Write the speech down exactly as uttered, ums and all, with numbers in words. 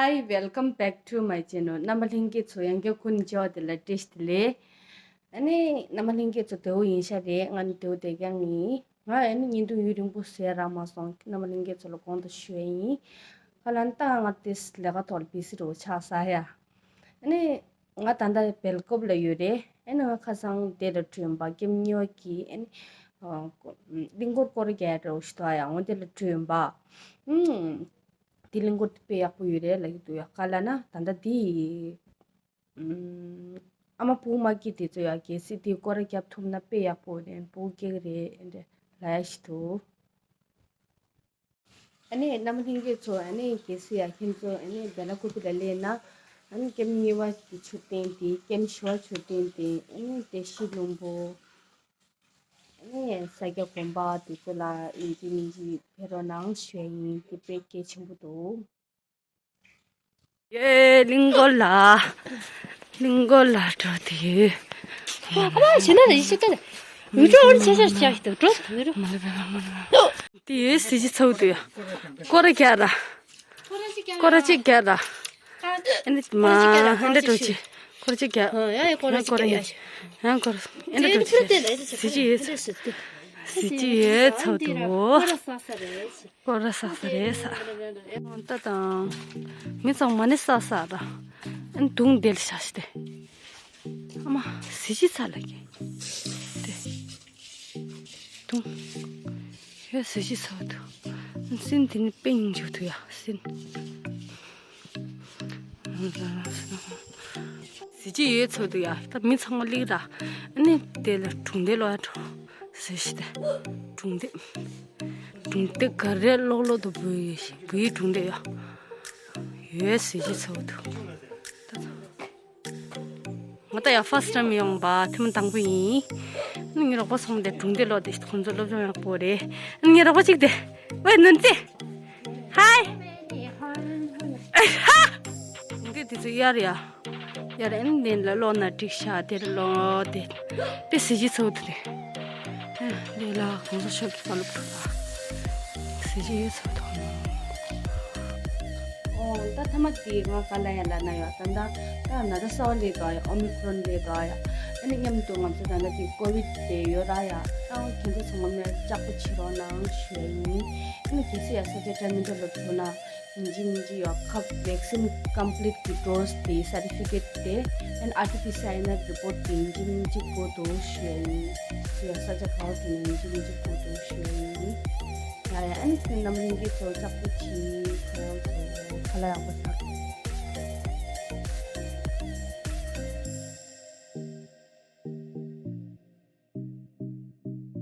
Hi, welcome back to my channel. རྣམ་པ་ལྷན་རྒྱས་ཚོ་ཡང་བསྐྱར་སྐུ་མགྲོན་བཅར་བ་དེ་ལ་བཀྲ་ཤིས་བདེ་ལེགས། ཨ་ནི་རྣམ་པ་ལྷན་རྒྱས་ཚོ་བདེ་པོ་ཡིན་ཤག་རེད། ང་ནི་བདེ་པོ་བསྡད་རྐྱང་ཡིན། ང་ཨ་ནི་བརྙན་ཐུང་ཡུན་རིང་པོ་བཟོས་རག་མ་སོང་། རྣམ་པ་ལྷན་རྒྱས་ཚོ་ལ་དགོངས་དག་ཞུ་ཡ་ཡིན། ཁ་ལན་ད་ང་ཏོག་ཙམ་ལས་ཀ་ཐོག་ལ་བི་ཟི་འདྲ་པོ་ཆགས་ཚར་ཡ། ཨ་ནི་ང་ད་ལྟ་སྦེལ་ཀོབ་ལ་ཡོད་རེད། ཨ་ནི་ང་ཁ་སང་དེ་ལ་འགྲོ་ཡིན་པ། ཀེམ་གཉིས་པ་གི་ཨ་ནི་ཨ་གླིང་སྐོར་སྐོར་ར་རྒྱག་འདྲ་པོ་ཞིག་འདུག་ཡ། འོ་དེ་ལ་འགྲོ་ཡིན་པ། ཨུམ། དེ་གླིང་སྐོར་དེ་དཔེ་ཡག་པོ་ཡོད་རེད་ལབ་ཀྱི་འདུག་ཡ། ག་ལབ་ན་ད་ལྟ་དེ་ཨུམ། ཨ་མ་བུ་མ་སྐྱེས་དེ་ཚོ་ཡ། གལ་སྲིད་དེ་སྐོར་ར་བརྒྱབ་ཐུབ་ན་དཔེ་ཡག་པོ་རེད། བུ་སྐྱེ་གི་རེད་ཨེ་འདྲ་ལབ་ཡ་ཞིག་འདུག་ཨ་ནི་རྣམ་པ་ལྷན་རྒྱས་ཚོ། ཨ་ནི་གལ་སྲིད་ཡ་ཁྱེད་ཚོ་ཨ་ནི་སྦེ་ལ་ཀུ་པི་ལ་སླེབས་ན། ཨ་ནི་ཀེམ་གཉིས་པ་གི་མཆོད་རྟེན་དེ། ཀེམ་བཞི་པ་མཆོད་རྟེན་དེ། ཨ་ནི་བཀྲ་ཤིས་ལྷུན་པོ། ཨ་ནི་ས་སྐྱ་དགོན་པ་དེ་ཚོ་ལ་ཡིན་གཅིག་མིན་གཅིག་ཕེབས་རོགས་གནང་ཞུ་ཡ་ཡིན། དེ་དཔེ་གལ་ཆེན་པོ་འདུག་ཡེ། གླིང་སྐོར་ལ། གླིང་སྐོར་ལ་འགྲོ་དུས། ཁོ་ཁོ་བ་ཞེ་ན་ལ་ཡི་ཤི་ཏེ། ཡུ་ཅོ་འོར་ཆེ་ཤ་ཤ་ཡི་ཏོ་འགྲོ་ཡུ་རུ། མ་རེད་པས། མ་རེད་པས། དེ་ཡོད་སྲིད་ཅི་ཚོགས་འདུག་ཡ། སྐོར་ར་རྒྱག་ར། སྐོར་ར་ཅིག་རྒྱག་ར། ཨེ་འདྲ་མ་ཨེ་འདྲ་འགྲོ་ཅི། སྐོར་ཅིག་རྒྱག་ཡ་ཡ། སྐོར་ར་ཅིག་རྒྱག་ཡ། ཡང་སྐོར་ཨེ་འདྲ་འགྲོ་ཅི། སྲིད་ཅི་ཡོད། སྲིད་ཅི་ཡོད་ཚོགས་འདུག་སྐོར་ར་ས་ས་རེད། སྐོར་ར་ས་ས་རེད་ས། ད་དང་། མི་ཚང་མ་ནི་ས་ས་ར། ཨན་དུང་དེ་ལ་ཤ་ཤི་དེ། ཨ་མ་གཟི་བརྗིད་ཚ་ལ་གི། དེ། དུང་། ཡོད་གཟི་བརྗིད་ཚ་བ་འདུག་སྲིན་དེ་ནི་དཔེ་སྙིང་རྗེ་འདུག་ཡ། སྲིན། གཟི་བརྗིད་ཡོད་ཚོགས་འདུག་ཡ། ད་མི་ཚང་མ་སླེབས་ར། ཨ་ནི་དེ་ལ་སྒྲུང་དེབ་ཀློག་ཡ་འགྲོ། གཟི་བརྗིད་དེ། སྒྲུང་དེབ། སྒྲུང་དེབ་ག་རེ་ཀློག་ཀློག་ཏུ་བུ་ཡི་བུ་ཡི་སྒྲུང་དེབ་ཡ། ཡོད་གཟི་བརྗིད་ཚ་བ་འདུག་ད་ཚོ། ང་ད་ཡ་first time་ཡོང་པ་ཐེངས་མ་དང་པོ་ཡིན། ངའི་རོགས་པ་ཚང་མ་དེ་སྒྲུང་དེབ་ཀློག་དེ་ཁོང་ཚོ་སློབ་སྦྱོང་ཡག་པོ་རེད། ངའི་རོགས་པ་གཅིག་དེ། ཝེ་ནན་ཙི། ཧའི། ཧ། སྒྲུང་དེབ་དེ་ཚོ་གཡར་ཡ། གཡར་ཨན་དེ་ལ་ཀློག་ན་འགྲིག་ཤག་དེ་ལ་ཀློག་དེ། དཔེ་གཟི་བརྗིད་ཚ་བ་འདུག་དེ། ལས་ལ་གང་ཟག་ཤོག་གི་བཀའ་སློབ་ཕྲུག་ལ་གཟི་བརྗིད་ཡོད་ཚོགས་འདུག་ཨོ། ད་ཐ་མ་དེ་ང་ག་ལ་ཡ་ལ་ན་ཡོད། ད་ད་ད་ན་ཚ་གསར་པ་སླེབས་འདུག་ཡ། ཨོ་མི་ཀྲོན་སླེབས་འདུག་ཡ། ཨ་ནི་མཉམ་དུ་ང་ཚོ་ད་ད་དེ་ཀོ་བིད་དེ་ཡོད་ར་ཡ། ད་ཁྱེད་ཚོ་ཚང་མ་མེད་ལྕགས་པོ་བྱེད་རོགས་གནང་ཞུ་ཡ་ཡིན། ཨ་ནི་གལ་སྲིད་ཡ་ས་ཆ་ཊེ་མི་ཊར་ལ་འགྲོ་ན། ཡིན་གཅིག་མིན་གཅིག་ཡོད་ཁབ་vaccine complete་གི་dose་དེ་certificate་དེ་and R T P C R་ནི་report་དེ་ཡིན་གཅིག་མིན་གཅིག་དགོས་འདུག་ཞུ་ཡ་ཡིན། ཡ་ས་ཆ་ག་བ་དེ་ནས་ཡིན་གཅིག་མིན་གཅིག་དགོས་འདུག་ཞུ་ཡ་ཡིན། ཡ་ཡ། ཨ་ནི་ཁྱེད་རྣམ་གླིང་གི་ཚོ་ལྕགས་པོ་གྱིས་ཁོ་རང་ཚོ་ཁ་ལག་ཡག་པོ་ཟ།